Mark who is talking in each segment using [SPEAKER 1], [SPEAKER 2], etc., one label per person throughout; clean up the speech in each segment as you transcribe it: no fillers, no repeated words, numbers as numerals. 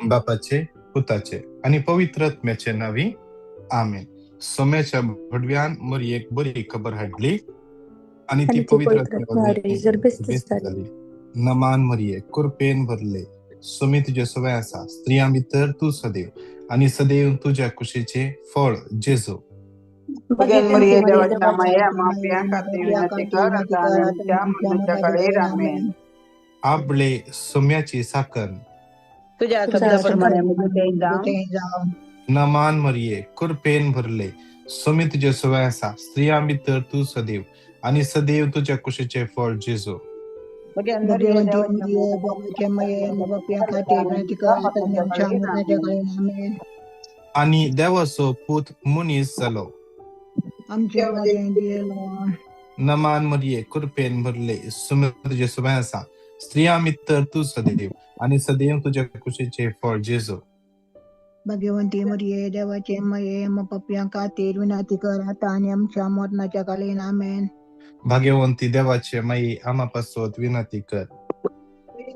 [SPEAKER 1] बापाचे, पुताचे आनी पवित्र आत्म्याचे नांवी, आमेन. सोम्याच्या भडव्यान मरयेक बरी खबर हाडली आनी ती
[SPEAKER 2] आनी ती
[SPEAKER 1] पवित्र
[SPEAKER 2] पवित्र आत्म्या गर्भस्थ
[SPEAKER 1] बेस्त
[SPEAKER 2] जाली.
[SPEAKER 1] जाली. नमान मरये, कृपेन भरले, सुमी तुजे सवय आसा, स्त्रियां भितर तूं सदैव आनी सदैव तुज्या कुशीचें फळ जेजू.
[SPEAKER 3] भगवान
[SPEAKER 2] भाग्यवंती
[SPEAKER 3] मरिये
[SPEAKER 2] मरिये
[SPEAKER 3] देवाच्या
[SPEAKER 2] देवाच्या
[SPEAKER 3] माये,
[SPEAKER 2] माये,
[SPEAKER 3] आम्हा पाप्यां खातीर विनंती कर आता आणि आमच्या मरणाच्या काळेर. आमेन.
[SPEAKER 1] आपले सोम्याची साकर.
[SPEAKER 3] तुझ्या
[SPEAKER 2] तुझ्या
[SPEAKER 3] शब्दाप्रमाणे
[SPEAKER 2] शब्दाप्रमाणे
[SPEAKER 3] म्हजें तें जावं.
[SPEAKER 1] नमान मरये, कृपेन भरले, सुमी तुजे सवय आसा, स्त्रियां भितर तूं सदैव आनी सदैव तुज्या कुशीचें फळ जेजू.
[SPEAKER 3] भगवान मरिये
[SPEAKER 4] भगवंती
[SPEAKER 3] देवाच्या
[SPEAKER 4] मरिये देवाच्या माये, आम्हा पाप्यां खातीर विनंती कर आता आणि आमच्या मरणाच्या काळेर. आमेन.
[SPEAKER 1] आनी देवाचो पूत मनीस जालो.
[SPEAKER 4] आमच्या मदें दिलो.
[SPEAKER 1] नमान मरये, कृपेन भरले, सुमी तुजे सवय आसा, स्त्रियां भितर तूं सदैव आनी सदैव तुज्या कुशीचें फळ जेजू.
[SPEAKER 4] भाग्यवंती मरिये देवाचे माये, आम्हा पाप्यां खातीर विनंती कर आता आणि आमच्या मरणाच्या काळेर. आमेन.
[SPEAKER 1] भाग्यवंती देवाचे माई, आम्हा पासत विनंती कर.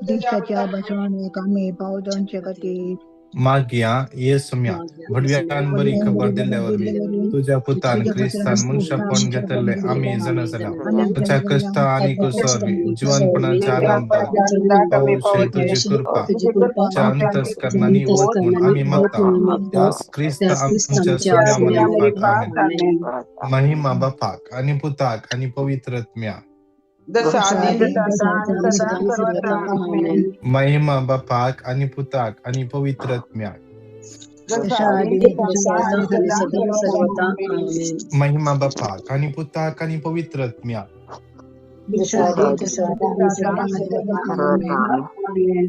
[SPEAKER 4] दिसाच्या बसवणेक आमी पावतोंचे खातीर.
[SPEAKER 1] मागया ये सुम्या भडव्यान बरी खबर दिल्ल्या वरवीं तुज्या पुतान क्रिस्तान मनशापण घेतले आमी जाणा जाला, ताच्या कश्ट आनी कुसो वरवीं जिवनपणाच्या आनंदाक पावोवशे तुजी कृपा च्या अंतस्करणांनी वत म्हूण आमी मागता, त्याच क्रिस्त आमच्या सुम्या मरिफात. आमेन. महिमा बापाक आनी पुताक आनी पवित्र आत्म्याक.
[SPEAKER 3] जसा आदी तसा आता आणि सदा सर्वत्र. आमेन.
[SPEAKER 1] महिमा बापाक आनी पुताक आनी पवित्र आत्म्याक.
[SPEAKER 3] जसा आदी तसा आता आणि सदा सर्वत्र. आमेन.
[SPEAKER 1] महिमा बापाक आनी पुताक आनी पवित्र आत्म्याक.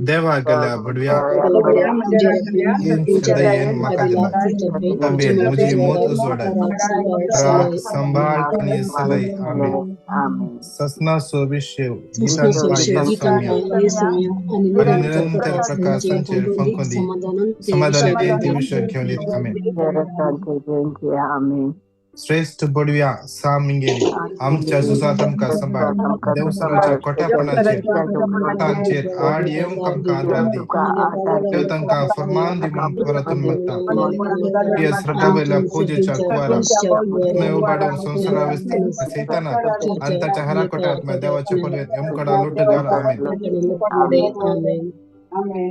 [SPEAKER 1] देवा गेल्या भडव्या तुमच्या दयेन म्हाका दिला तबेन म्हजी मोत उजवाडाय, राख सांबाळ आनी सलय. आमेन. ससनाचो विशेव गितांका येसम्या आनी निरंतर प्रकाशांचेर फंकोन दी, समाधानी ती विशय घेवन दीत. आमेन. श्रेश्ठ बडव्या सामिंगेली आमच्या झुजांत आमकां सांबाळ, देवसराच्या कोट्यापणाचेर तांचेर आड येवंक आमकां आदार दी, देव तांकां फरमान दी म्हूण परतून मागता. तुज्या स्वर्गावयल्या खोजेच्या कुवाराक आत्म्या उबाडून संवसारा सैतानाक आनी ताच्या हराकोट्या देवाच्या पदवेत यमकडा लुट घाल. आमेन.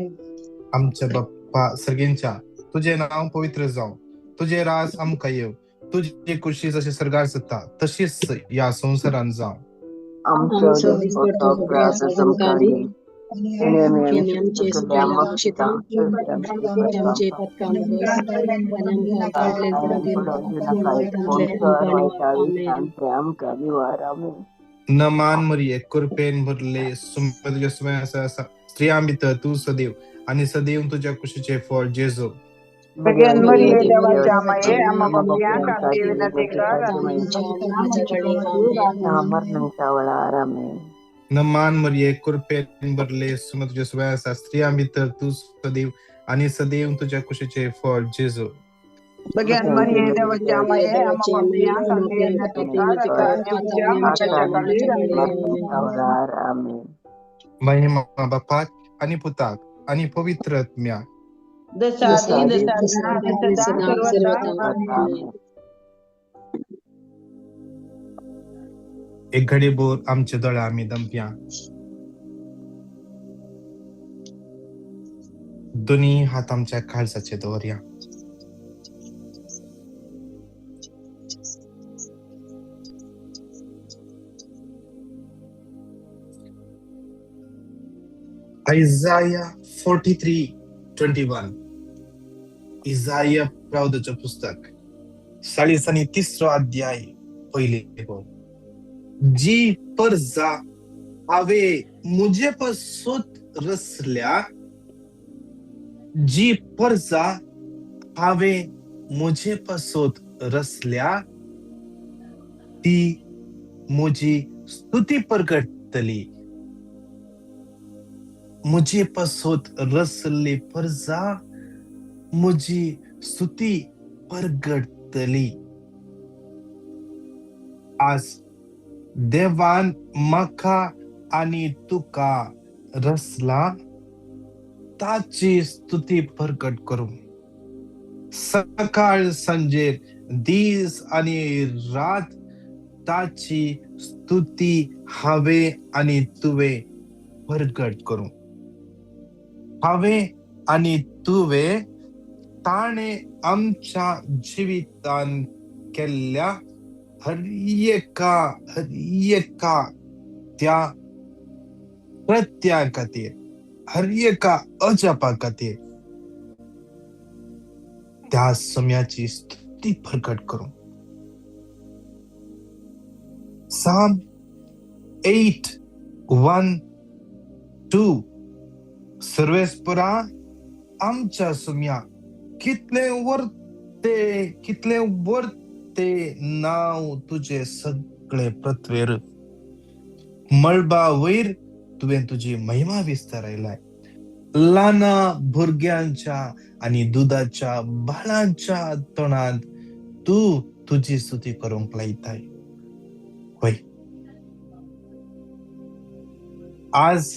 [SPEAKER 1] आमच्या बाप्पा सर्गींच्या, तुजें नांव पवित्र जावं, तुजें राज आमकां येवं, तुजी कुशी जशी स्वर्गार जाता तशीच ह्या संवसारान जावं.
[SPEAKER 5] आमचो दिसपट्टो प्रास आमकां दी
[SPEAKER 4] आणि
[SPEAKER 5] आनी आमचे सुटलेल्या बक्षिता आमचे पथकां आमकां. आमेन.
[SPEAKER 1] नमान मरिये, कृपेन भरले, तुज्या सुमे आसा आसा, स्त्रियां भितर तूं सदैव आनी सदैव तुज्या कुशीचें फळ जेजू.
[SPEAKER 3] भगवान मरिये देवाच्या माये, आम्हा पाप्यां खातीर विनंती कर
[SPEAKER 1] नमान मरिये, कृपेन भरले, सुमे तुज्या सुमे आसा, स्त्रियां भितर तूं सदैव आनी सदैव तुज्या कुशीचें फळ जेजू.
[SPEAKER 3] भगवान मरिये देवाच्या माये, आम्हा पाप्यां खातीर विनंती कर आता आणि आमच्या मरणाच्या काळेर. आमेन.
[SPEAKER 1] महिमा बापाक आनी पुताक आनी पवित्र आत्म्याक.
[SPEAKER 3] जसा आदी तसा आता आणि सदा सर्वत्र. आमेन.
[SPEAKER 1] एक घडी बोर आमचे दोळे आमी दमप्या, दोन्ही हात आमच्या काळजाचे दवरया. आयजाया 43:21, इजाया प्रावदाचें पुस्तक 40 आनी तिसरो अध्याय पयले बोल. जी परजा हांवें म्हजे पासत रचल्या, जी परजा हांवें म्हजे पासत रचल्या, ती म्हजी स्तुती परगटतली. म्हजे पासत रचल्ली परजा म्हजी स्तुती परगटतली. आज देवान म्हाका आनी तुका रचला ताची स्तुती प्रकट करूं. सकाळ सांजेर, दीस आनी रात ताची स्तुती हांवें आनी तुवें प्रकट करूं. हांवें आनी तुवें ताणें आमच्या जिवितान केल्ल्या हर एका त्या कृत्या खातीर, हर एका अजापा खातीर त्या सम्याची स्तुती प्रकट करूं. Psalm 8:1-2. सर्वेस्परा आमच्या सुम्या कितले वर्ते, कितले वर्ते नांव तुझे सगळे पृथ्वेर. मळबा वयर तुवें तुजी महिमा विस्तारायलाय. ल्हाना भुरग्यांच्या आनी दुदाच्या बाळांच्या तोंडांत तूं तुजी स्तुती करूंक लायताय. होय, आज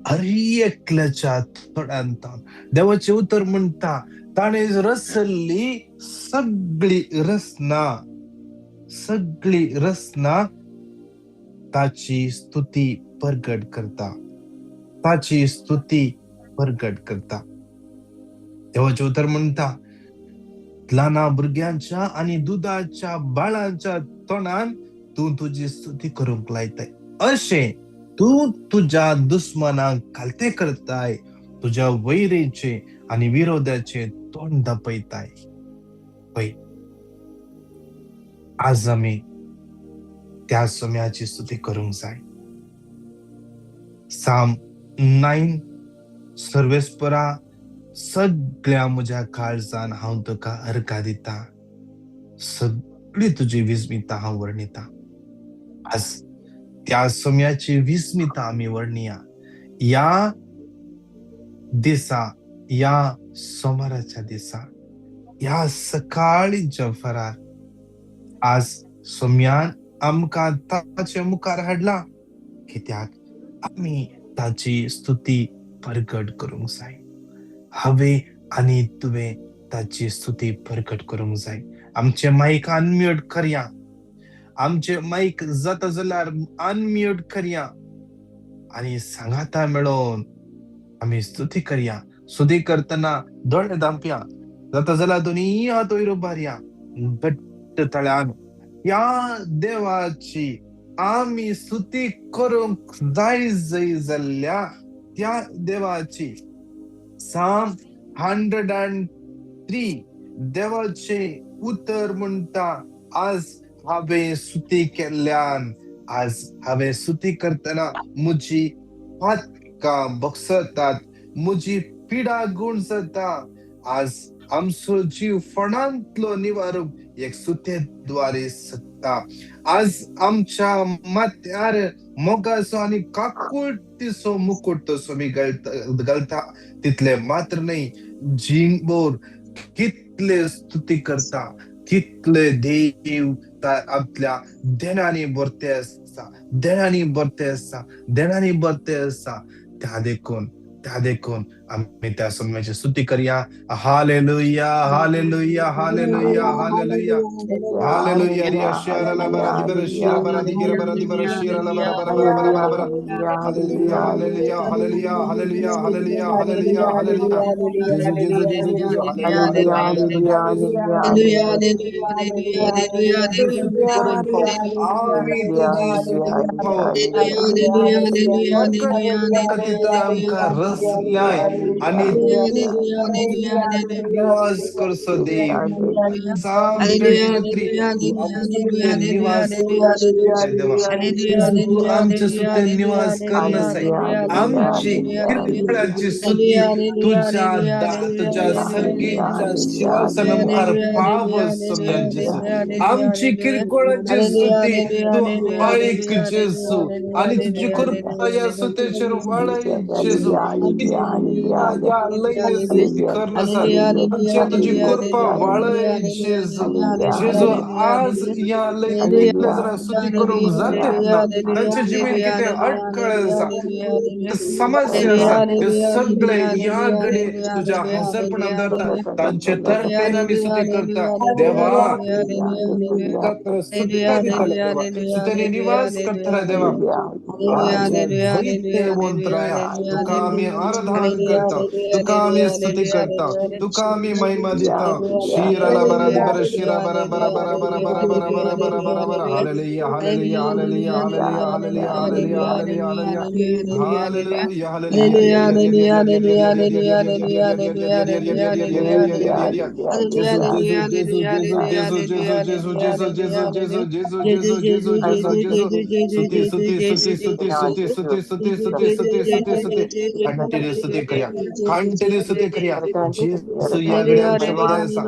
[SPEAKER 1] हर एकल्याच्या तोंडांत देवाचें उतर म्हणटा, ताणें रचल्ली सगळी रचना, सगळी रचना ताची स्तुती प्रगट करता, ताची स्तुती प्रगट करता. देवाचें उतर म्हणटा, ल्हाना भुरग्यांच्या आनी दुदाच्या बाळांच्या तोंडान तूं तुजी स्तुती करूंक लायताय. अशें तूं तुज्या दुस्मानाक खालते करताय, तुज्या वैरेचे आनी विरोधाचे तोंड दापयताय. पळय, आज आमी त्या सम्याची स्तुती करूंक जाय. साम 9. सर्वेस्परा सगळ्या म्हज्या काळजान हांव तुका अर्घा दिता, सगळी तुजी विस्मिता हांव वर्णिता. आज त्या सम्याची विस्मिता आमी वर्णिया ह्या दिसा, ह्या सोमाराच्या दिसा, ह्या सकाळीच्या फरार. आज सोम्यान आमकां ताचे मुखार हाडला कित्याक आमी ताची स्तुती प्रगट करूंक जाय. हांवें आनी तुवें ताची स्तुती प्रगट करूंक जाय. आमचे मायक अनम्यूट करया, आमचे मायक जाता जाल्यार अनम्यूट करया आनी सांगाता मेळोवन आमी स्तुती करया. स्तुती करतना दोळे धांपया, जाता जाल्यार दोनी हात वयर उबारया, घट्ट तळ्यान ह्या देवाची आमी स्तुती करूंक जाय जय जाल्ल्या त्या देवाची. साम 103 देवाचे उतर म्हणटा, आज हांवें स्तुती केल्ल्यान, आज हांवें स्तुती करतना म्हजी पातकां बगसतात, म्हजी पिडा गुण जाता. आज आमचो जीव फणांतलो निवारूंक एक स्तुते द्वारे सकता. आज आमच्या माथ्यार मोगाचो आनी काकुळटीचो मुकुट तसो मी घालता. तितले मात्र न्हय, जीणभर कितले स्तुती करता, कितले देव आपल्या देणांनी भरते आसता, देणांनी भरते आसता, देणांनी भरते आसता. त्या देखून, त्या देखून आमी त्या सम्याची स्तुती करया. Hallelujah, hallelujah, hallelujah, hallelujah, hallelujah. Riya शिरा ला बरा दी बरा शिरा बरा दी गिरा बरा दी बरा शिरा ला बरा बरा बरा बरा बरा बरा. Hallelujah, hallelujah, hallelujah, hallelujah, hallelujah, hallelujah, hallelujah. जेजू, जेजू, जेजू, जेजू. हालेलुया, हालेलुया, आमी तुजी स्तुती आमकां रचल्याय आनी निवास करचो देव. Psalm 23 निवास देवा, तूं आमचे सुते निवास करनासाय. आमची किरकोळाची स्तुती तुझ्या तुझ्या सर्गीच्या शिवासना मुखार पाव जेसू. आमची किरकोळाची स्तुती तूं ऐक जेसू आनी तुजी कृपा ह्या स्तुतेचेर वाडय जेसू. या लयने स्तुती करून आसा आमचे तुजी कृपा वाळय जेजू. जेजू आज या लयन कितले जाणां स्तुती करूंक जातेत ना, तांचे जिवीत कितें अडखळ आसा, समस्या आसा, त्यो सगळे ह्या घडये तुज्या हजरपणान दवरता. तांचे तर्फेन आमी स्तुती करता देवा. सुद्दां दितले देवा, सुत्यांनी निवास करतले देवा. वैद्यवंतराया तुका आमी आराधन करता, तुका आमी स्तुती करता, तुका आमी महिमा दिता. शिराला बरा बरा शिरा बरा बरा बरा बरा बरा बरा बरा बरा बरा बरा. Hallelujah hallelujah hallelujah hallelujah hallelujah hallelujah hallelujah hallelujah hallelujah. Gesù Gesù Gesù Gesù Gesù Gesù Gesù Gesù Gesù Gesù Gesù Gesù Gesù Gesù Gesù. स्तुती स्तुती स्तुती स्तुती स्तुती स्तुती स्तुती स्तुती स्तुती स्तुती स्तुती. कंटिन्यू स्तुती करूया, कंटिन्यू स्तुती करूया. जेजू या घडी आमच्या मध्ये आसा,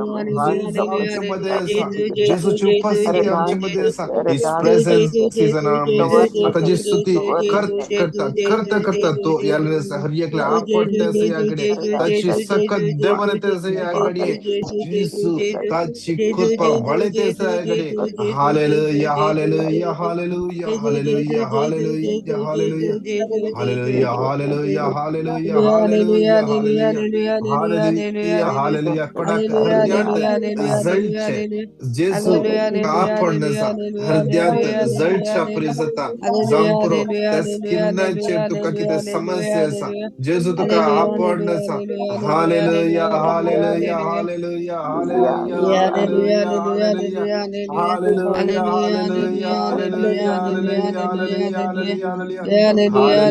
[SPEAKER 1] जेजू आमच्या मध्ये आसा, जेजूची उपस्थिती आमच्या मध्ये आसा. His presence is in our midst. आता जी स्तुती करत करता करता करता तो या हर एकला आपडते आसा या घडये, ताची सकत देवनते आसा या घडये. जेजू ताची कृपा वळयते आसा या घडये. Hallelujah hallelujah hallelujah hallelujah hallelujah hallelujah hallelujah hallelujah hallelujah hallelujah hallelujah hallelujah hallelujah. कोणाक हृदयांत जळचे जेजू आपण आसा, हृदयांत जळच्या परी जाता जावंक पुरो. त्या स्किनाचेर तुका कितें समस्या आसा, जेजू तुका आपण आसा. Hallelujah hallelujah hallelujah hallelujah hallelujah hallelujah hallelujah hallelujah hallelujah hallelujah hallelujah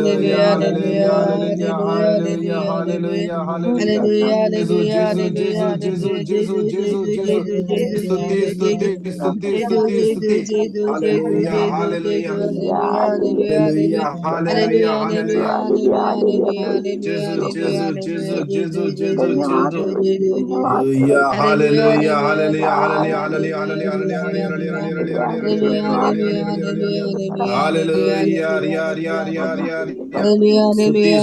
[SPEAKER 1] hallelujah hallelujah hallelujah hallelujah hallelujah hallelujah. जेजू जेजू जेजू जेजू जेजू जेजू जेजू. स्तुती स्तुती स्तुती स्तुती स्तुती. Hallelujah hallelujah hallelujah hallelujah hallelujah. जेजू जेजू जेजू जेजू जेजू जेजू. Hallelujah hallelujah hallelujah hallelujah hallelujah hallelujah hallelujah hallelujah. Riya Riya Riya Riya Riya.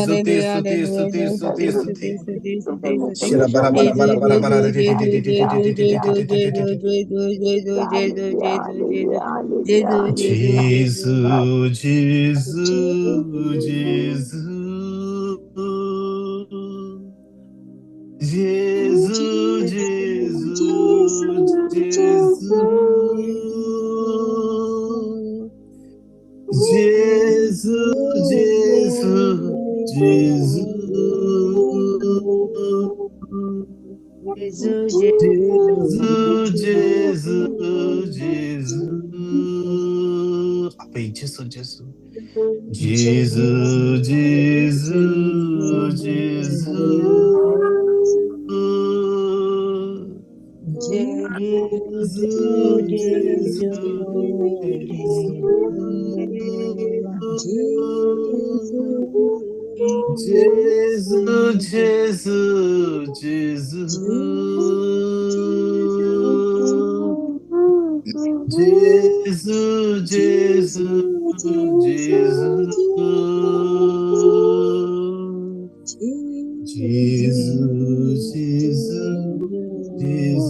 [SPEAKER 1] स्तुती स्तुती स्तुती स्तुती स्तुती स्तुती. शिरा बरा बरा बरा बरा बरा T T T T T T T T T T T T. जेजू जेजू जेजू जेजू जेजू जेजू जेजू जेजू जेजू जेजू जेजू जेजू. आपै जेजू जेजू जेजू जेजू जेजू जेजू जेजू जेजू जेजू जेजू जेजू जेजू जेजू जेजू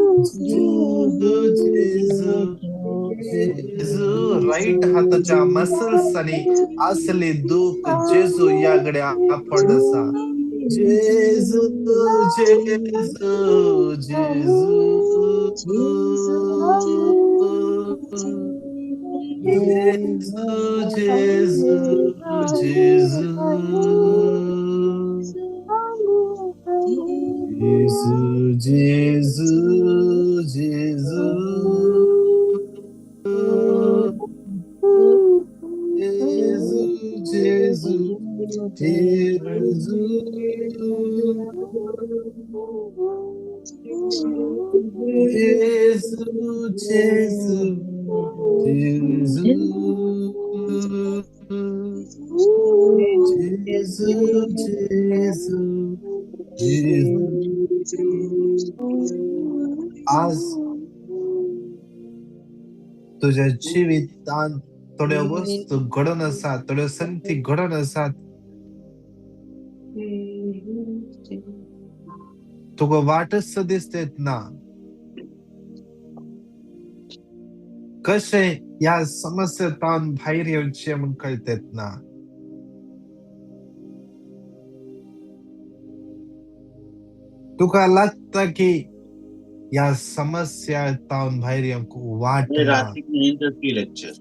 [SPEAKER 1] जेजू जेजू जेजू जेजू. राईट हाताच्या मसल्स आणि असले दुःख जेजू याकडे आपण आसा. जेजू जेजू जेजू जेजू जेजू जेजू जेजू जेजू जेजू जेजू जेजू जेजू जेजू जेजू जेजू जेजू जेजू जेजू. आज तुझ्या जिवितांत थोड्यो वस्तू घडोवन आसात, थोड्यो संगती घडोवन आसात, तुका वाटच दिसत ना. कशें ह्या समस्येंतल्यान भायर येवचें म्हूण कळटेत ना. तुका लागता की ह्या समस्या तावन भायर येवंक वाट ना.
[SPEAKER 6] रात की लेक्चर.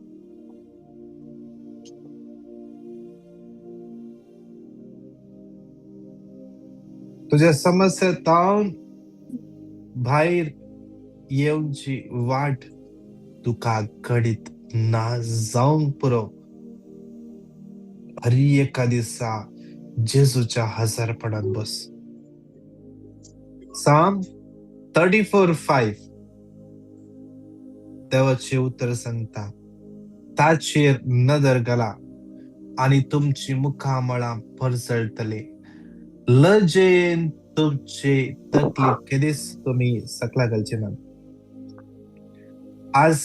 [SPEAKER 1] तुझ्या समस्या तावन भायर येवची वाट तुका कळीत ना जावंक पुरो. हर एका दिसा जेजूच्या हजारपणांत बस. साम 34:5 देवाचे उतर सांगता, ताचेर नदर घाला आनी तुमची मुखामळां परजळटले, लजेन तुमचे तकली केदीच तुमी सकला घालचे ना. आज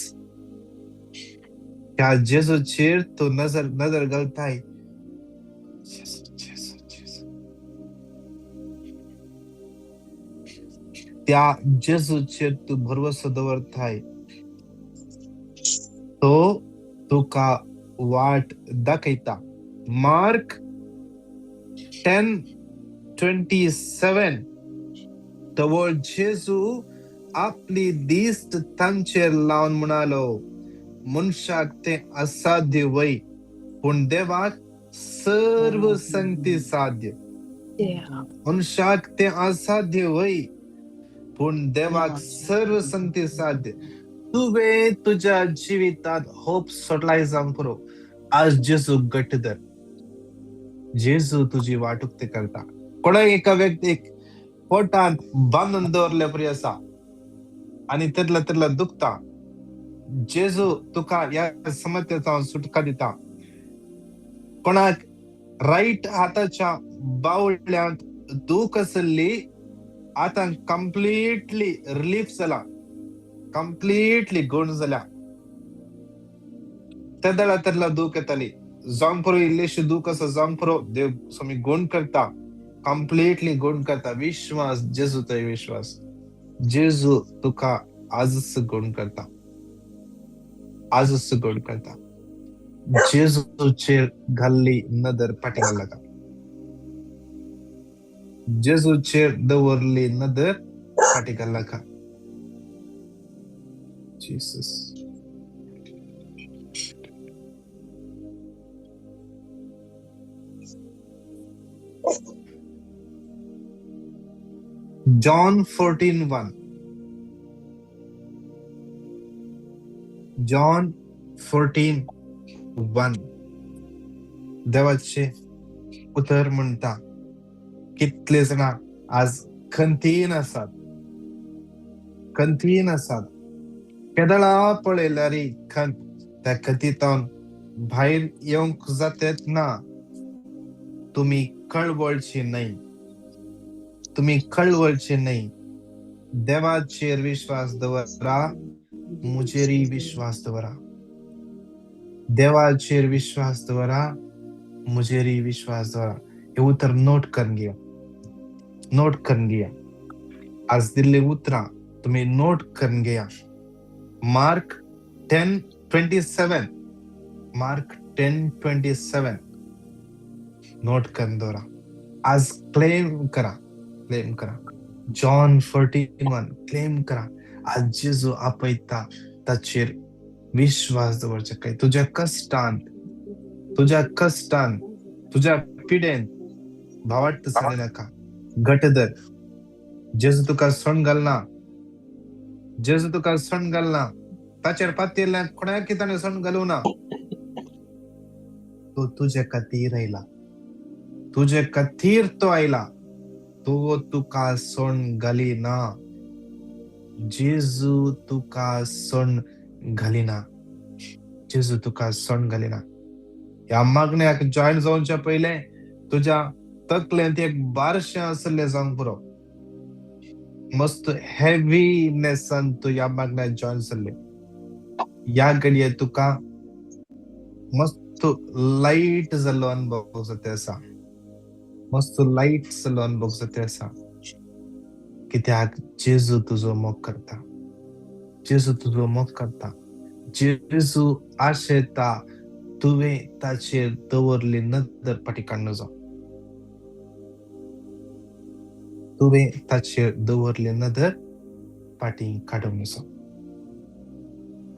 [SPEAKER 1] ह्या जेजूचेर तूं नजर नदर घालताय. जेजू, जेजू, त्या जेजूचेर तूं भरवसो दवरताय, तो तुका वाट दाखयता. मार्क 10:27 तवळ जेजू आपली दिश्ट तांचेर लावन म्हणालो, मनशाक तें असाध्य वय, पूण देवाक सर्व संगती साध्य. मनशाक तें असाध्य वय, पूण देवाक सर्व संगती साध्य. तुवें तुज्या जिवितांत होप सोडलाय जावंक पुरो. आज जेजू घट्ट धर. जेजू तुजी वाट उक्ती करता. कोणा एका व्यक्तीक पोटांत बांदून दवरले परी आसा आनी तितले तितले दुखता, जेजू तुका ह्या समस्येचा सुटका दिता. कोणाक रायट हाताच्या बावळ्यांत दूख आसली, आतां कंप्लिटली रिलीफ जाला, कंप्लिटली गुण जाल्या. तेदळा तेदळा दूख येताली, जावंक पुरो इल्लीशी दूख आसा, जावंक पुरो, देव स्वामी गुण करता, कंप्लिटली गुण करता. विश्वास जेजू थंय विश्वास, जेजू तुका आजच गुण करता, आजच गुण करता. जेजूचेर घाल्ली नदर फाटी घालनाका, जेजूचेर दवरली नदर फाटी घालनाका. Jesus. John 14:1. John 14:1 देवाचे उतर म्हणटा, कितले जाणां आज खंतीन आसात, खंतीन आसात. केदळा पळयल्यार खंत, त्या खंतींतल्यान भायर येवंक जातेत ना. तुमी कळवळची न्हय, तुमी कळवळचे न्हय. देवाचेर विश्वास दवरा, म्हजेरय विश्वास दवरा. देवाचेर विश्वास दवरा, म्हजेरय विश्वास दवरा. हे उतर नोट करून घेया, नोट करून घेया. आज दिल्ली उतरां तुमी नोट करून घेया. मार्क 10:27, मार्क 10:27 नोट करून दवरा. आज क्लेम करा, क्लेम करा. जॉन 14:1 क्लेम करा. आज जेजू आपयता, ताचेर विश्वास दवरचे काय तुज्या कश्टान, तुज्या कश्टान, तुज्या पिडेन भावार्थ जाले नाका. घट धर. जेजू तुका सोण घालना, जेजू तुका सोण घालना. ताचेर पातयेल्ल्या कोणाक ताणें सोण घालूं ना. तो तुजे खातीर आयला, तुजे खातीर तो आयला. तो तुका सोण घालिना, जेजू तुका सोण घालिना, जेजू तुका सोण घालिना. ह्या मागण्याक जॉयन जावच्या पयलें तुज्या तकलेंत एक बारशें आसलें जावंक पुरो. मस्त हेवीनेसान तूं ह्या मागण्याक जॉयन जाल्लें. ह्या घडये तुका मस्त लायट जाल्लो अनुभव जाता आसा, मस्त लायट जाल्लो अनुभव जाता आसा. कित्याक जेजू तुजो मोग करता, जेजू तुजो मोग करता. जेजू आशेता तुवें ताचेर दवरली नदर फाटी काडूं जावं, तुवें ताचेर दवरली नदर फाटी काडूंक जावं.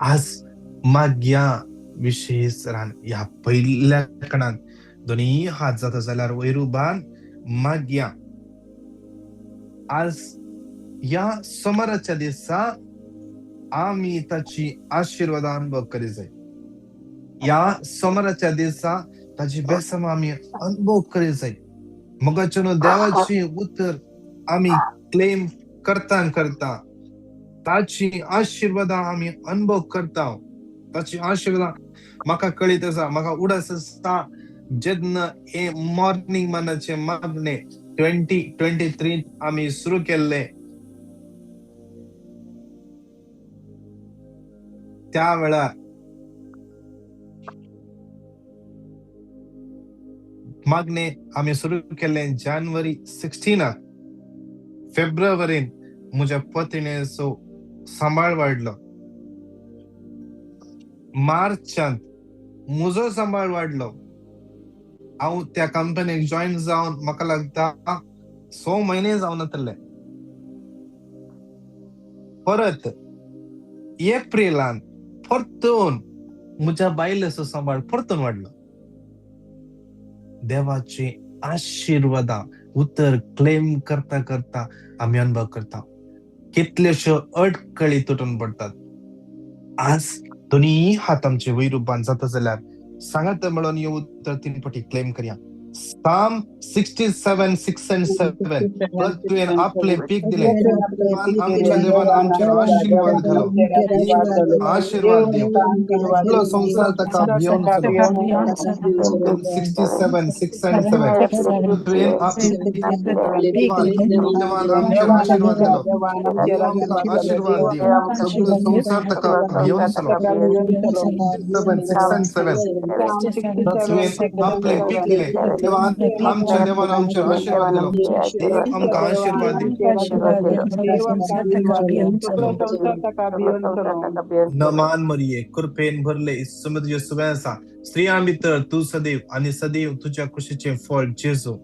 [SPEAKER 1] आज मागया विशेष रान ह्या पयल्या कणान दोनूय हात जाता जाल्यार वयर उबान मागया. आज ह्या सोमाराच्या दिसा आमी ताची आशिर्वाद अनुभव करी जाय. ह्या सोमाराच्या दिसा ताची बेसम आमी अनुभव करी जाय. मोगाच्यानो देवाची उतर आमी क्लेम करता करता ताची आशिर्वादां आमी अनुभव करता. ताची आशिर्वादां म्हाका कळीत आसा, म्हाका उडास आसता जेन्ना हे मॉर्निंग मनाचे मागणे 2023 आमी सुरू केल्ले त्या वेळार मागणे आमी सुरू केल्ले जानेवारी 16 फेब्रुवारीन म्हज्या पत्नीचो सांबाळ वाडलो. मार्चांत म्हजो सांबाळ वाडलो. हांव त्या कंपनीक जॉईन जावन म्हाका लागता 6 म्हयने जावन नातले. परत एप्रिलान परतून म्हज्या बायलेचो सांबाळ परतून वाडलो. देवाची आशिर्वादां उतर क्लेम करता करता आमी अनुभव करता. कितल्योश्यो अडकळी तुटून पडटात. आज दोनूय हात आमचे वयर उबान जाता जाल्यार सांगात म्हणून हे उतर 3 पटी क्लेम करया. Psalm 67, 6 and 7. पृथ्वीन आपले पीक दिले, आमच्या देवान आमचेर आशीर्वाद घालो, आशीर्वाद दिव, सगळो संवसार ताका भियोवन चलो. 67, 6 and 7. पृथ्वीन आपले देवान आमचेर आशीर्वाद घालो, आमकां आशीर्वाद दिव, सगळो संवसार ताका भियोवन चलो. 67, 6 and 7. पृथ्वीन आपले पीक दिले, आमच्या देवान आमचेर आशीर्वाद दिलो, देव आमकां आशीर्वाद दिव. नमान मरिये, कृपेन भरले, समुद्र सुबह आसा, स्त्रियां भितर तूं सदैव आनी सदैव तुज्या कुशीचें फळ जेजू.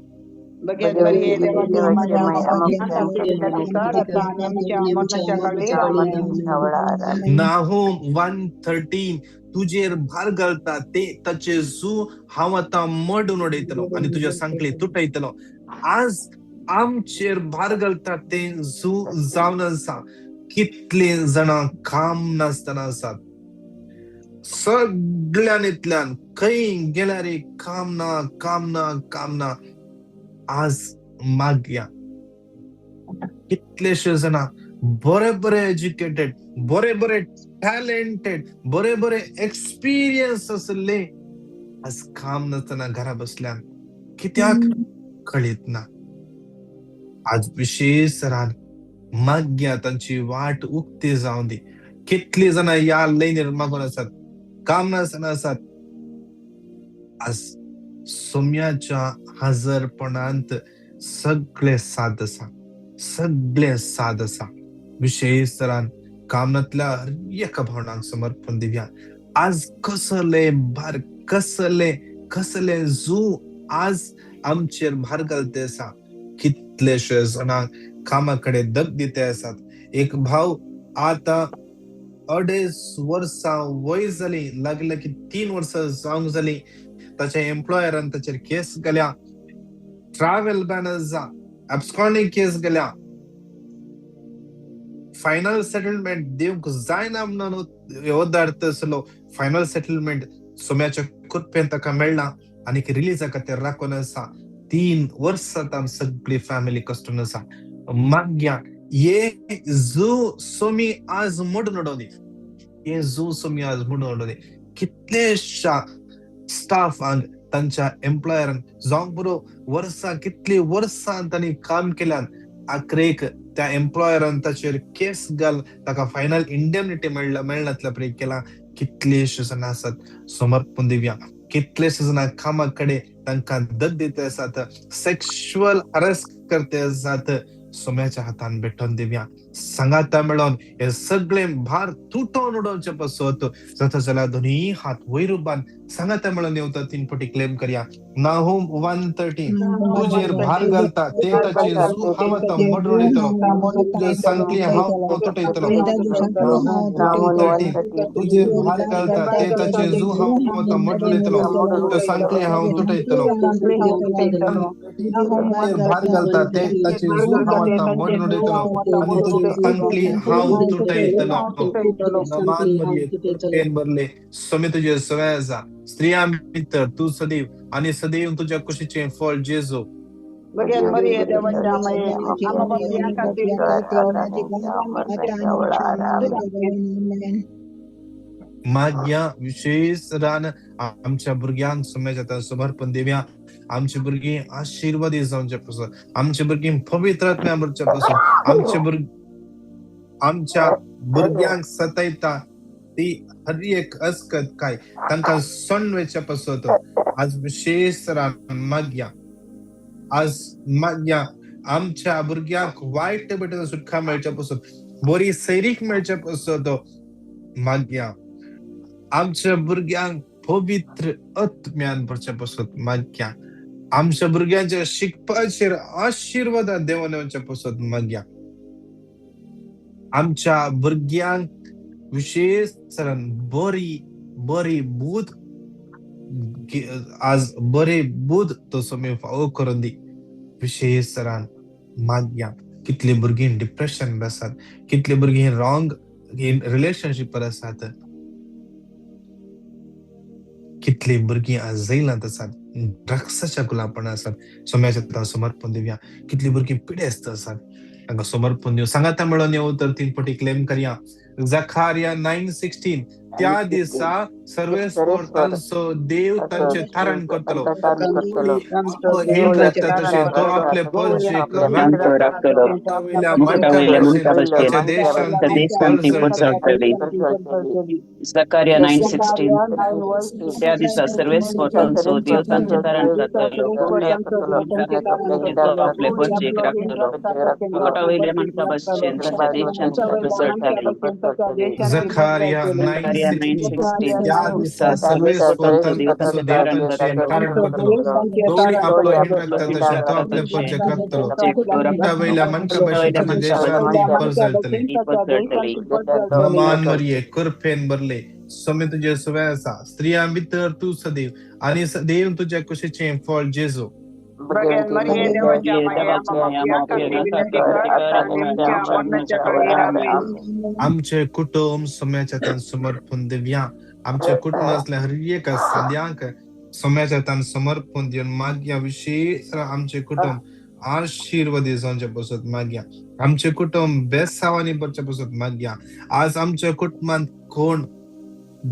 [SPEAKER 1] नाहूम 1:13 तुजेर भार घालता ते ताचे जू हांव आतां मडून उडयतलो आनी तुज्या सांकळे तुटयतलो. आज आमचेर भार घालता ते जू जावन आसा. कितले जाणां काम नासतना आसात, सगळ्यान खंय गेल्यार काम ना, काम ना, काम ना. आज मागया कितलेशे जाणां बरे बरे एज्युकेटेड, बरे बरे टॅलेंटेड, बरे बरे एक्सपिरियन्स आसले आज काम नासतना घरा बसल्यान कित्याक कळीत ना. आज विशेष रान मागया तांची वाट उक्ती जावन दी. कितली जाणां ह्या लयनीर मागून आसात, काम नासतना आसात. आज सोम्याच्या हजरपणांत सगळे साद आसा, सगळे साद आसा. विशेष तरान कामनातल्या हर एका भावनांक समर्पण दिवया. आज कसले भार, कसले कसले जू आज आमचेर भार घालते आसा. कितलेशे जाणांक कामा कडेन दग दिते आसात. एक भाव आतां 2.5 वर्सां वय जाली, लागले की 3 वर्सां जावंक जाली, ताच्या एम्प्लॉयरान ताचेर केस घाल्या, ट्रॅव्हल बॅन आसा, एब्सकॉन्डिंग केस घाल्या, फायनल सेटलमेंट दिवंक जायना म्हणून योदार्थ आसलो. फायनल सेटलमेंट सोम्याच्या कृपेन ताका मेळ्ळा आनी रिलीजा खातीर राखून आसा. 3 वर्सां आतां सगळी फॅमिली कश्टून आसा. मागया ये जू सोमी आज मोडून उडोवनी, हे जू सोमी आज मोडून उडोवनी. कितलेशा स्टाफांक तांच्या एम्प्लॉयरान जावंक पुरो वर्सां, कितली वर्सां तांणी काम केल्यान, आखरेक त्या एम्प्लॉयरान ताचेर केस घाल ताका फायनल इंडेमनिटी मेळनातल्या प्रे केला. कितलेशे जाण आसात समर्पण दिवया. कितलेशे जाणां कामा कडेन तांकां दग दित आसात, सेक्शुअल हरेस करते आसात. सोम्याच्या हातान भेटोवन दिवया. सांगाता मेळोन हे सगळे भार तुटोवन उडोवचे पासत जाता जाल्यार दोनूय हात वयर उबान सांगाता मेळोन येवता 3 पटी क्लेम करया. नाहूम 1:13 तुजेर भार घालता ते ताचे जू हांव आतां मोडून उडयतलो, तुज्यो सांखळी हांव तुटयतलो. नाहूम 1:13 तुजेर भार घालता ते ताचे जू हांव आतां मोडून उडयतलो, तुज्यो सांखळी हांव तुटयतलो. तुजेर भार घालता ते ताचे जू हांव आतां मोडून उडयतलो आनी तुज्यो सांखळी हांव तुटयतलो. नमान मरिये कृपेन भरले, स्वामी तुजे सवय आसा. स्त्रियां भितर तूं सदैव आनी सदैव तुज्या कुशीचें फळ जेजू. मागया विशेष रान आमच्या भुरग्यांक सोम्याच्या हातान समर्पण दिवया. आमची भुरगीं आशिर्वादी जावचे पासून, आमची भुरगीं पवित्र आत्म्या भरचे पासून, आमच्या भुरग्यांक सतयता ती हर एक अस्कत काय तांकां सण वेच्या पासत आज विशेष रान मागया. आज मागया आमच्या भुरग्यांक वायट बेटेन सुटका मेळच्या पासून, बरी सैरीक मेळच्या पासत मागया. आमच्या भुरग्यांक पवित्र आत्म्यान भरच्या पासत मागया. आमच्या भुरग्यांच्या शिकपाचेर आशिर्वादान देवान येवच्या पासत मागया. आमच्या भुरग्यांक विशेष तरान बरी बरी बूद आज बरे बूद तो सोमी फावो करून दी. विशेष तरान मागया. कितली भुरगीं डिप्रेशन आसात, कितली भुरगीं रॉंग रिलेशनशीपार आसात, कितली भुरगीं आज जैलांत आसात, ड्रग्साच्या गुलामपणांत आसात. सोम्याच्या हातान समर्पण दिवया. कितली भुरगीं पिडेस्त आसात, तांकां समर्पण दिवं. सांगाता मेळोन येवं तर 3 पटी क्लेम करया. जखारिया 9:16 त्या दिसा सर्वेस्पर तांचो देव तांचे तारण करतलो, हिंड राखता तशें तो आपले परजेक
[SPEAKER 6] राखतलो,
[SPEAKER 1] वयल्या
[SPEAKER 6] मुकुटा वयल्या
[SPEAKER 1] माणका
[SPEAKER 6] माणका
[SPEAKER 1] भशेन
[SPEAKER 6] भशेन
[SPEAKER 1] ताच्या देशांत
[SPEAKER 6] ताच्या
[SPEAKER 1] ती
[SPEAKER 6] देशांत ती
[SPEAKER 1] परजळटली.
[SPEAKER 6] परजळटली. जकारिया 9:16 त्या दिसा सर्वेस्पर तांचो देव तांचे तारण करतलो, तो आपले परजेक राखतलो, मुकुटा वयल्या माणका भशेन ताच्या देशांत ती परजळटली.
[SPEAKER 1] जखारिया
[SPEAKER 6] जकारिया
[SPEAKER 1] 9:16
[SPEAKER 6] 9:16
[SPEAKER 1] त्या दिसा
[SPEAKER 6] सर्वेस्पर
[SPEAKER 1] सर्वेस्पर
[SPEAKER 6] तांचो देव
[SPEAKER 1] तांचो
[SPEAKER 6] तांचे
[SPEAKER 1] देव
[SPEAKER 6] तारण
[SPEAKER 1] तांचे
[SPEAKER 6] करतलो,
[SPEAKER 1] तारण करतलो, तोवळी आपलो हिंड राखता तशें तो आपले परजेक राखतलो, मुकुटा वयल्या माणका भशेन ताच्या देशांत ती परजळटली.
[SPEAKER 6] ती परजळटली.
[SPEAKER 1] नमान मरिये कृपेन भरले, स्वामी तुजे सवय आसा. स्त्रियां भितर तूं सदैव आनी सदैव तुज्या कुशीचें फळ जेजू. आमचे कुटुंब सोम्याच्या हातान समर्पण दिवया. आमच्या कुटुंबांतल्या हर एका सद्यांक सोम्याच्या हातान समर्पण दिवन मागया. विशेष आमचे कुटुंब आशिर्वादी जावचे पासत मागया. आमचे कुटुंब बेसावानी भरचे पासत मागया. आज आमच्या कुटुंबांत कोण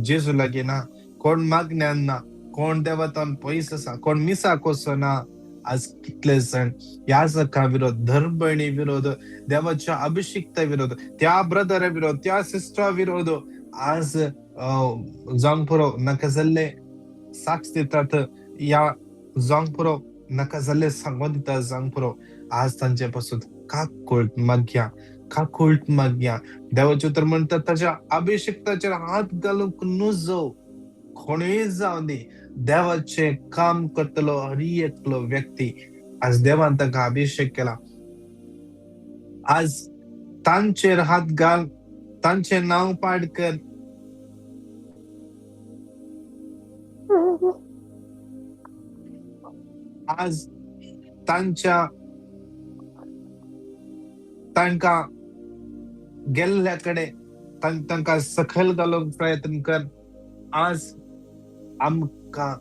[SPEAKER 1] जेजू लागीं ना, कोण मागण्यान ना, कोण देवतान पयस आसा, कोण मिसाक वचना. आज कितले जाण याजका विरोध, धर्मभयणी विरोध, देवाच्या अभिषिक्ता विरोध, त्या ब्रदरा विरोध, त्या सिस्टरा विरोध आज जावंक पुरो नाका जाल्ले साक्ष दितात, या जावंक पुरो नाका जाल्ले सांगोन दितात जावंक पुरो. आज तांचे पासून काकुळट मागया, काकुळट मागया. देवाचें उतर म्हणटा ताच्या अभिषिक्ताचेर हात घालूंक नुजो. कोणूय जावं दी, देवाचें काम करतलो हर एकलो व्यक्ती आज देवान ताका अभिषेक केला. आज तांचेर हात घाल, तांचें नांव पाड कर. आज तांच्या तांकां गेल्ल्या कडेन तांकां सकयल घालूंक प्रयत्न कर. आज आमकां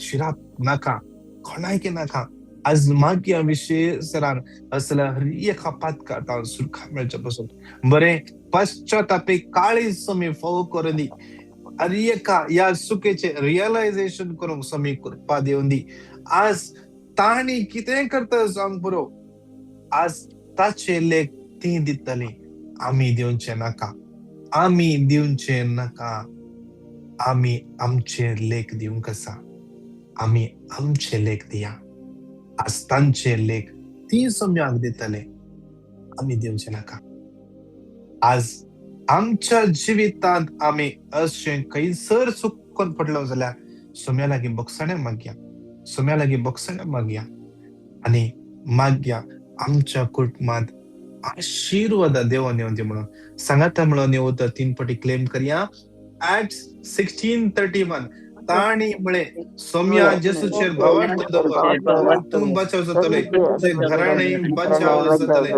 [SPEAKER 1] शिराप नाका, कोणायकी नाका. आज मागया विशेष सरान असल्या हर एका पातकांत सुटका मेळचे पासून बरें पश्चातापी काळीज स्वामी फोव करून दी. हर एका ह्या चुकेचें रियलायझेशन करूंक स्वामी कृपा दिवन दी. आज तांणी कितें करता जावंक पुरो, आज ताचे लेख ती दितली, आमी दिवचे नाका, आमी दिवचे नाका. आमी आमचे लेख दिवंक आसा, आमी आमचे लेख दिया. आज तांचे लेख ती सोम्याक दितले, आमी दिवचे नाका. आज आमच्या जिवितांत आमी अशें खंयसर चुकोन पडलो जाल्यार सोम्या लागीं बोगसाणें मागया, सोम्या लागीं बोगसाणें मागया आनी मागया आमच्या कुटुंबांत आशिर्वाद देवान येवन दी म्हणून. सांगाता म्हणून येवता 3 पटी क्लेम करया. Acts 16:31 ताणी म्हळे सोम्या जेसूचेर भावार्थ दवर, तूं बचाव जातले, तुजें घराणें बचाव जातले.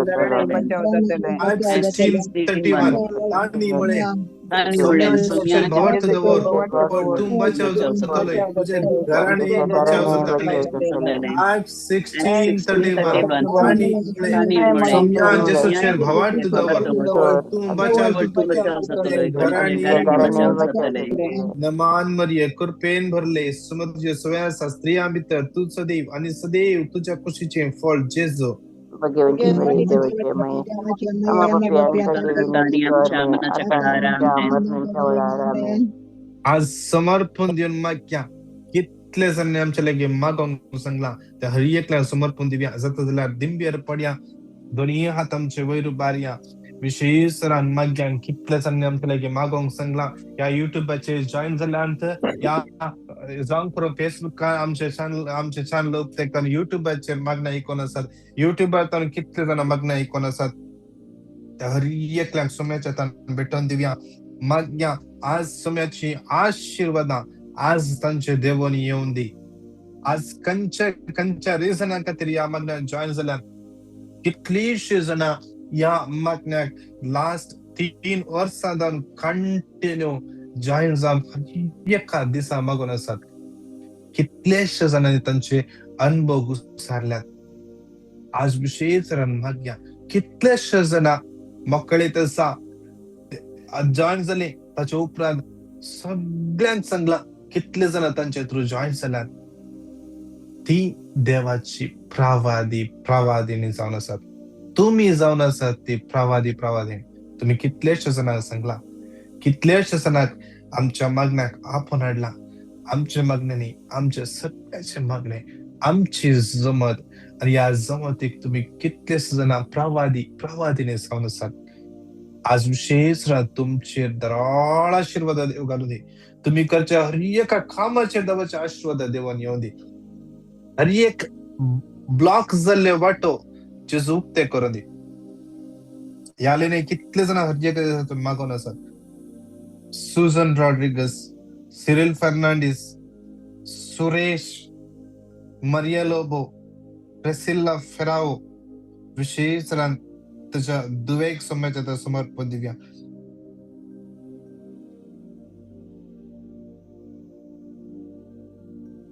[SPEAKER 1] Acts 16:31 ताणी म्हळे सोम्या जेसूचेर भावार्थ दवर, तूं बचाव जातले, तुजें घराणें बचाव जातले. Acts 16:31 ताणी म्हळे सोम्या जेसूचेर भावार्थ दवर, तूं बचाव जातले, तुजें घराणें बचाव जातले. नमान मरिये कृपेन भरले, सुमद्य स्वया स्त्रियां भितर तूं सदैव आनी सदैव तुज्या कुशीचें फळ जेजू. आज समर्पण दिवन मागया. कितले जाणांनी आमच्या लागीं मागोंक सांगलां त्या हर एकल्याक समर्पण दिवया. जाता जाल्यार दिंबेर पडया, दोनूय हात आमचे वयर उबारया. विशेष मागया. कितले जाणांनी आमच्या लागीं मागोंक सांगलां ह्या युट्यूबाचेर जॉयन जाल्यात, ह्या जावंक पुरो फेसबुकार आमचे चॅनल उक्ते करून युट्यूबाचेर मागणं आयकून आसात. युट्यूबार ताणें कितले जाणां मागणं आयकून आसात. त्या हर एकल्याक सोम्याच्या तान भेटोवन दिवया. मागया आज सोम्याची आशिर्वादां आज तांचे देवोन येवन दी. आज खंयच्या खंयच्या रिजना खातीर ह्या मागण्याक जॉयन जाल्यात कितलींशीं जाणां ह्या मागण्याक लास्ट 3 वर्सां जावन कंटिन्यू जॉयन जावन एका दिसा मागून आसात. कितलेशे जाणांनी तांचे अनुभव घुसारल्यात. आज विशेष मागया. कितलेशे जाणां मोकळीत आसा जॉयन जाली, ताचे उपरांत सगळ्यांक सांगलां कितले जाणां तांचे थ्रू जॉयन जाल्यात. ती देवाची प्रवादी प्रवादिनी जावन आसात. तुमी जावन आसात ती प्रवादी प्रवादिनी. तुमी कितलेशे जाणांक सांगलां, कितलेशे जाणांक आमच्या मागण्याक आपोवन हाडला. आमच्या मागण्यांनी आमच्या सगळ्याचे मागणे आमची जमत आनी ह्या जमतीक तुमी कितलेशे जाणां प्रवादी प्रवादिनी जावन आसात. आज विशेष तुमचेर दराळ आशिर्वाद देव घालूं दी. तुमी करच्या हर एका कामाचेर देवाचे आशिर्वाद देवान येवं दी. हर एक ब्लॉक जाल्ले वाटो जेजू उक्ते करूं दी. ह्या लेने कितले जाणां हर एका दिसा मागोवन आसात. Susan Rodrigues, Cyril Fernandes, Suresh, Maria Lobo, Priscilla Ferrao विशेष तुझ्या दुवेक सोम्याच्या समर्पण दिवया.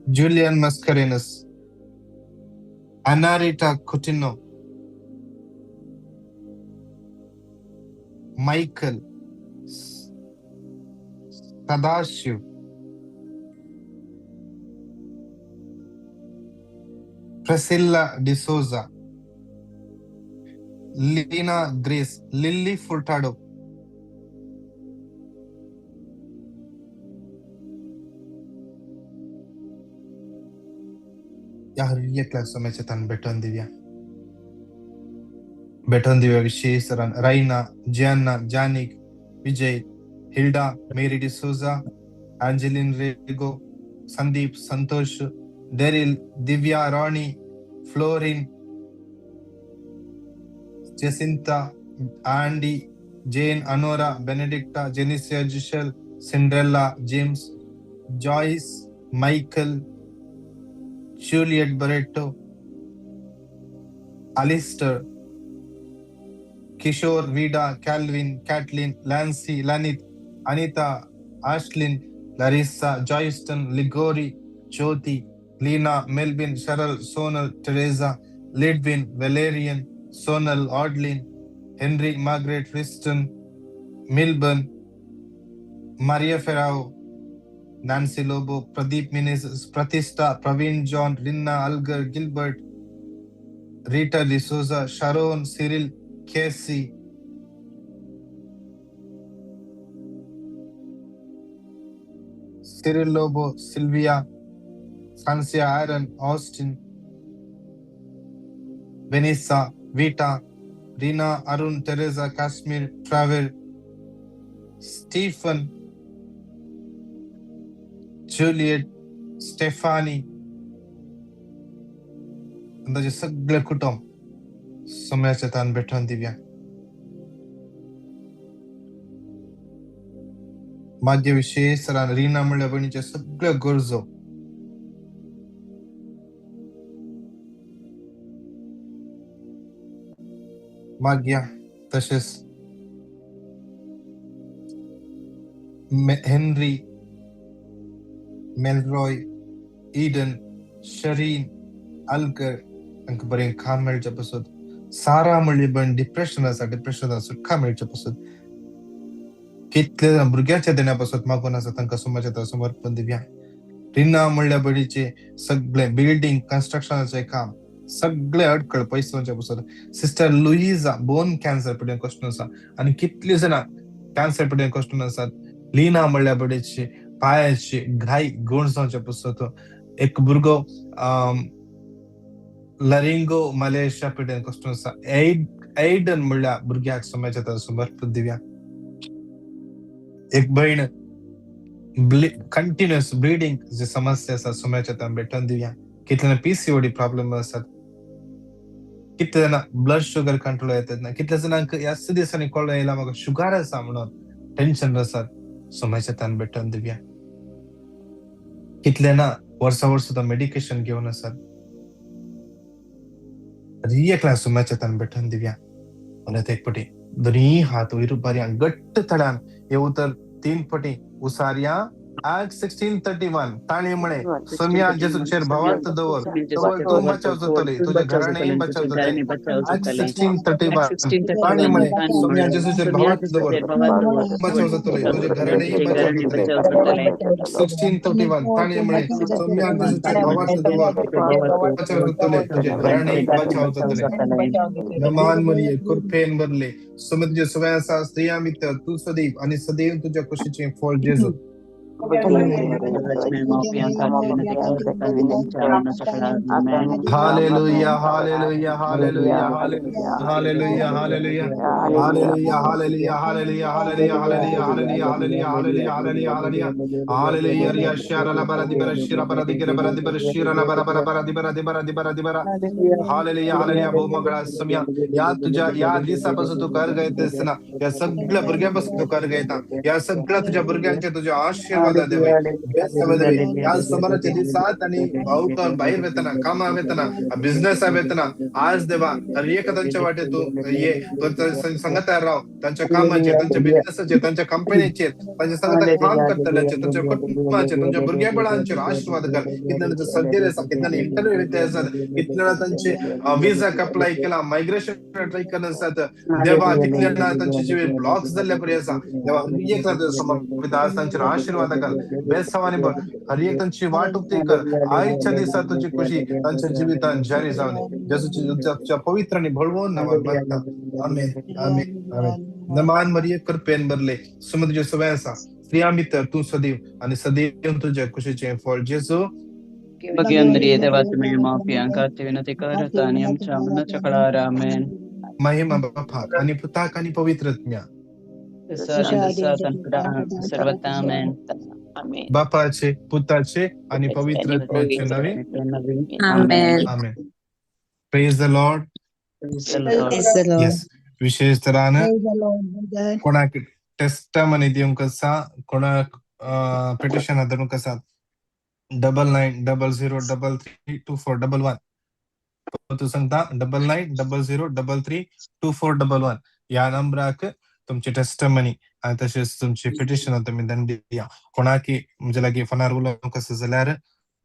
[SPEAKER 1] Julian Mascarenhas, Anarita Coutinho, Michael, Sadashiv, Priscilla D'Souza, Leena Grace, Lily Furtado, ह्या हर एकल्याक सोम्याच्या तान भेटोवन दिवया. भेटोवन दिवया विशेष Raina, Gianna, Janik, Vijay, Hilda, Mary D'Souza, Angeline Rego, Sandeep, Santosh, Daryl, Divya, Rani, Florin, Jacinta, Andy, Jane, Anora, Benedicta, Jenicia, Giselle, Cinderella, James, Joyce, Michael, Juliet Barreto, Alistair, Kishore, Vida, Calvin, Catlin, Lancy, Lanith, Anita, Ashlyn, Larissa, Joyston, Ligori, Jyothi, Leena, Melvin, Sharal, Sonal, Teresa, Lidwin, Valerian, Sonal, Audlin, Henry, Margaret, Tristan, Milburn, Maria Ferrao, Nancy Lobo, Pradeep Menezes, Pratishtha, Praveen John, Rinna, Algar, Gilbert, Rita D'Souza, Sharon, Cyril, Casey, Cyril Lobo, Sylvia, Francia Aaron, Austin, Vanessa, Vita, Reena, Arun, Teresa, Kashmir, Travel, Stephen, Juliet, Stephanie, ताचें सगळें कुटुंब सोम्याच्या तान भेटोवन दिवया. मागीर विशेष रिना म्हणल्या भयणीचे सगळ्यो गरजो मागया. तशेंच हेनरी, मेलरॉय, इडन, शरीन, अल्कर तांकां बरें काम मेळचें पसत. सारा म्हणली भयण डिप्रेशन आसा, डिप्रेशनान सुटका मेळचें पसत. कितले जाण भुरग्याच्या देण्या पासत मागून आसा, तांकां समाजाच्या समर्पण दिवया. रिना म्हणल्या भयणीचे सगळे बिल्डींग कन्स्ट्रक्शनाचें काम सगळे अडकळ पयसो पसत. सिस्टर लुईजा बोन कॅन्सर पिड्यान कश्ट आसा आनी कितली जाणां कॅन्सर पिड्यान कश्ट आसात. लीना म्हणल्या भयणीची पांयाची घाय गुण जावचे पसत. एक भुरगो लरिंगो मलेशिया पिड्यान कश्ट आसा. एडन म्हणल्या भुरग्याक समाजाच्या समर्पण दिवया. एक भयण कंटिन्युअस ब्लिडींग जी समस्या आसा सोम्याच्या तान भेटोवन दिवया. कितले पीसीओडी प्रॉब्लेम आसात, कितले जाणां ब्लड शुगर कंट्रोल येतात ना, कितल्या जाणांक ह्याच दिसांनी कळोन येयला म्हाका शुगर आसा म्हणून टेन्शन आसात, सोम्याच्या तान भेटोवन दिवया. कितले ना वर्सा वर्स सुद्दां मेडिकेशन घेवन आसात, एकल्या सोम्याच्या तान भेटोवन दिवया. परत एक पटी दोनी हात वयर उबारया घट्ट तळान हे उतर 3 पटी उसारया. Act 16:31 ताणें म्हळें, सोम्या जेजूचेर भावार्थ दवर, तवळ तूं बचाव जातली, तुज्या घराणेंय बचाव जातलें. Act 16:31 ताणें म्हळें, सोम्या जेजूचेर भावार्थ दवर, बचाव जातली, तुज्या घराणेंय बचाव जातलें. 16:31 ताणें म्हळें, सोम्या जेजूचेर भावार्थ दवर, बचाव जातले, तुज्या घराणेंय बचाव जातलें. नमान मरिये, कृपेन भरले, सोम्या तुज्या सगळ्या आसा, स्त्रियां भितर तूं सदैव आनी सदैव तुज्या कुशीचें फळ जेजू. Hallelujah, hallelujah, hallelujah, hallelujah, hallelujah, hallelujah, hallelujah, hallelujah, hallelujah, hallelujah, hallelujah, hallelujah, hallelujah, hallelujah, hallelujah, hallelujah. Riya shara la bara di bara shira bara di gira bara di bara shira la bara bara bara di bara di bara di bara di bara. Hallelujah, hallelujah. भोव सम्या या तुझ्या या दिसापासून तू कर गायतेस ना, या सगळ्या भुरग्यांपासून तू कर गायता, या सगळ्या तुझ्या भुरग्यांचे तुझ्या आशीर्वाद देवे. या समाराच्या दिसात आणि भाऊकान बाहेर वेतना, कामा वेतना, बिझनेस वेतना, आज देवा हर एका त्यांच्या वाटे तू ये, संगत राव त्यांच्या कामाचे, त्यांच्या बिझनेसाचे, त्यांच्या कंपनीचे, त्यांच्या संगत काम करतल्याचे, त्यांच्या कुटुंबाचे, त्यांच्या भुरग्या बाळांचे आशीर्वाद कर. कितल्या सर्जरी आसा, कितल्या इंटरव्यू येते आसात, कितल्या तांचे विजाक अप्लाय केला, मायग्रेशन ट्राय करत आसात देवा, कितल्या तांचे जिवे ब्लॉक्स जाल्ले परी आसा देवा, हर एक समर्पित आज तांचेर आशीर्वाद कर, बेसावानी भर, हर एक तांची वाट उक्ती कर. आयच्या दिसा तुझी खुशी तांच्या जिवितान जारी जावनी, जेजूच्या तुझ्या पवित्र आणि बळवून नावान मागता. आमेन, आमेन, आमेन. नमान मरिये, कृपेन भरले, सुम तुझे सवय आसा, स्त्रियां भितर तूं सदैव आनी सदैव तुझ्या कुशीचें फळ जेजू.
[SPEAKER 6] भगवान मरिये, देवाचे माफिया खातीर विनंती कर आता आनी आमच्या मरणाच्या काळार. आमेन.
[SPEAKER 1] महिमा बापाक आनी पुताक आनी पवित्र आत्म्या.
[SPEAKER 6] सर्वता. आमेन.
[SPEAKER 1] बापाचे, पुताचे आणि पवित्र आत्म्याचे नावे.
[SPEAKER 2] आमेन.
[SPEAKER 1] आमेन. Praise the Lord.
[SPEAKER 6] Praise the Lord.
[SPEAKER 2] Praise the Lord.
[SPEAKER 1] Yes, विशेष तरान
[SPEAKER 4] Praise the Lord, brother.
[SPEAKER 1] कोणाक टेस्टमनी दिवंक आसा, कोणाक पिटिशन धरूंक आसा, 9900332411. तूं सांगता, 9900332411 ह्या नंबराक तुमची टेस्टमनी आनी तशेंच तुमची पिटिशन तुमी धाडून दिया. कोणाकी म्हजे लागीं फोनार उलोवंक आसा जाल्यार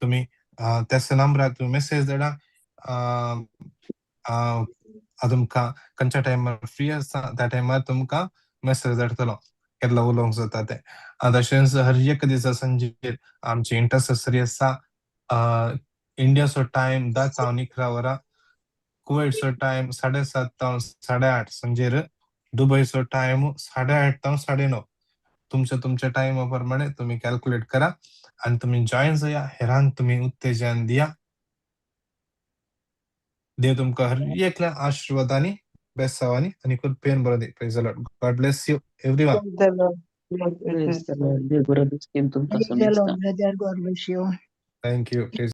[SPEAKER 1] तुमी त्याच नंबराक तुमी मेसेज धाडा. हांव तुमकां खंयच्या टायमार फ्री आसा त्या टायमार तुमकां मेसेज धाडटलो केन्ना उलोवंक जाता तें. तशेंच हर एक दिसा सांजेर आमची इंटरसेसरी आसा. इंडियाचो टायम 10 जावन 11 वरां, कुवेटचो टायम 7:30 तावन 8:30 संजेर, दुबयचो टायम 8:30 तावन 9:30. तुमच्या तुमच्या टायमा प्रमाणे तुम्ही कॅल्क्युलेट करा आणि तुम्ही जॉईन जाया. हेरांक तुम्ही उत्तेजन दिया. देव तुमकां हर एकल्या आशीर्वादांनी, बेसावानी आनी कृपेन बरो दी. Praise the Lord. God bless you everyone.
[SPEAKER 6] Praise the Lord. देव बरो दिसकीन तुमकां
[SPEAKER 4] Praise the
[SPEAKER 6] समजता.
[SPEAKER 4] Lord, brother. God bless you.
[SPEAKER 1] Thank you. Praise.